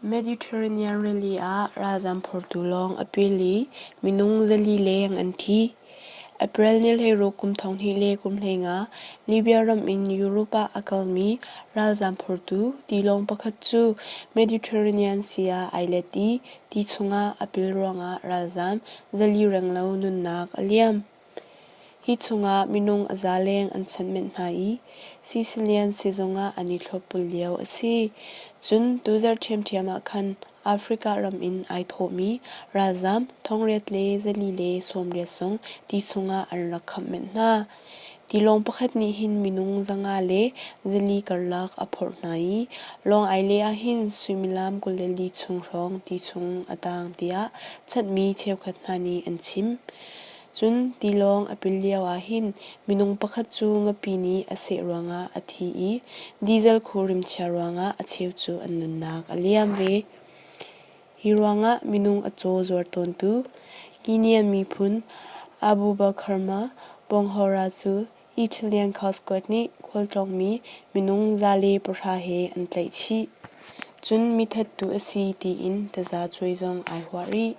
Mediterranean rili ah ralzam phortu lawng a pil i minung 400 leng an thi. April ni 16 kum 2015 Libya ram in Europe ah a kalmi ralzam phortu tilawng pakhat cu Mediterranean Sea ah ai let i ti chungah a pil ruangah ralzam 400 renglo nunnak a liam. Hi chungah minung a za leng an chanh menh hna i Sicilian sizung ah an i thlopbul lio a si. Cun tuzarh ṭhiamṭhiam ah khan Africa ram in ai thawhmi ralzaam 884 zong ti chungah an rak khamh menh hna. Tilawng pakhat nih hin minung 504 karlak a phorh hna i lawng ai leh ahhin suimilam 24 chung hrawng ti chung a taang tiah chanhmi cheukhat hna nih an chim. Cun tilawng a pil lio ahhin minung pakhat cu ngapi nih a seh ruangah a thi i diesel khu rimchia ruangah a cheu cu an nunnak a liam ve. Hi ruangah minung a caw zuar tawntu Guinean miphun Abubakar Ma Bonghora cu Italian Coast Guard nih khualtlawngmi minung 110 he an tlaih chih. Cun mithattu a si tiin tazacuai zong ai huah rih.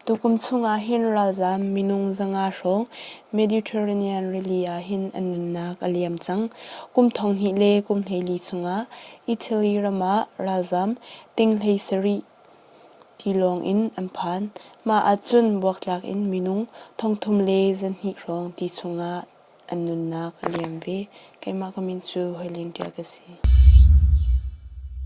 Tukum chungah hin ralzaam minung 500 hrawng Mediterranean rili ah hin an nunnak a liam cang. Kum 2024 chungah Italy ram ah ralzaam ting 17 tilawng in an phan. Mah ahcun buaktlak in minung 3200 hrawng ti chungah an nunnak a liam ve. Keimah ka min cu Hoilin Ṭial ka si.